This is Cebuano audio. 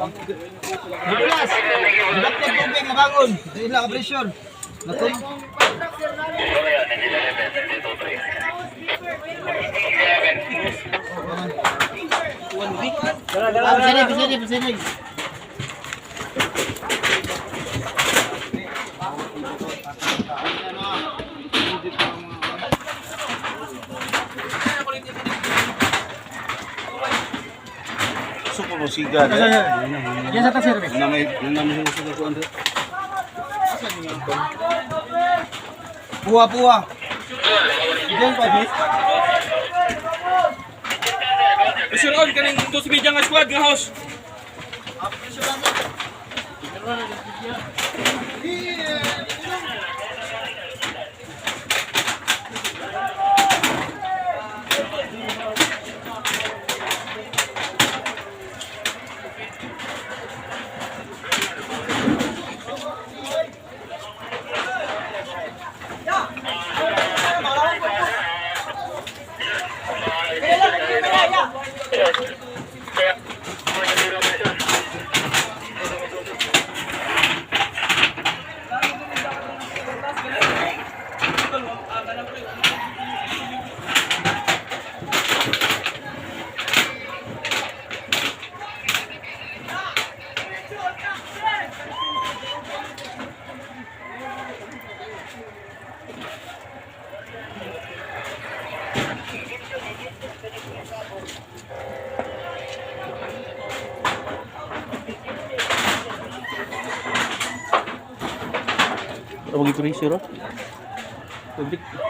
Nicholas, ba't ka tubig nga bangon? Dili ka pressure. Natum. Ah, pasinig, pasinig, pasinig. Suko mo siga. Yan sa tasir. Na may suko ko ando. Puwa, puwa. Diyan pa, bis. Sir on kaning dos media nga squad nga house. Tawag ito rin sir. Public.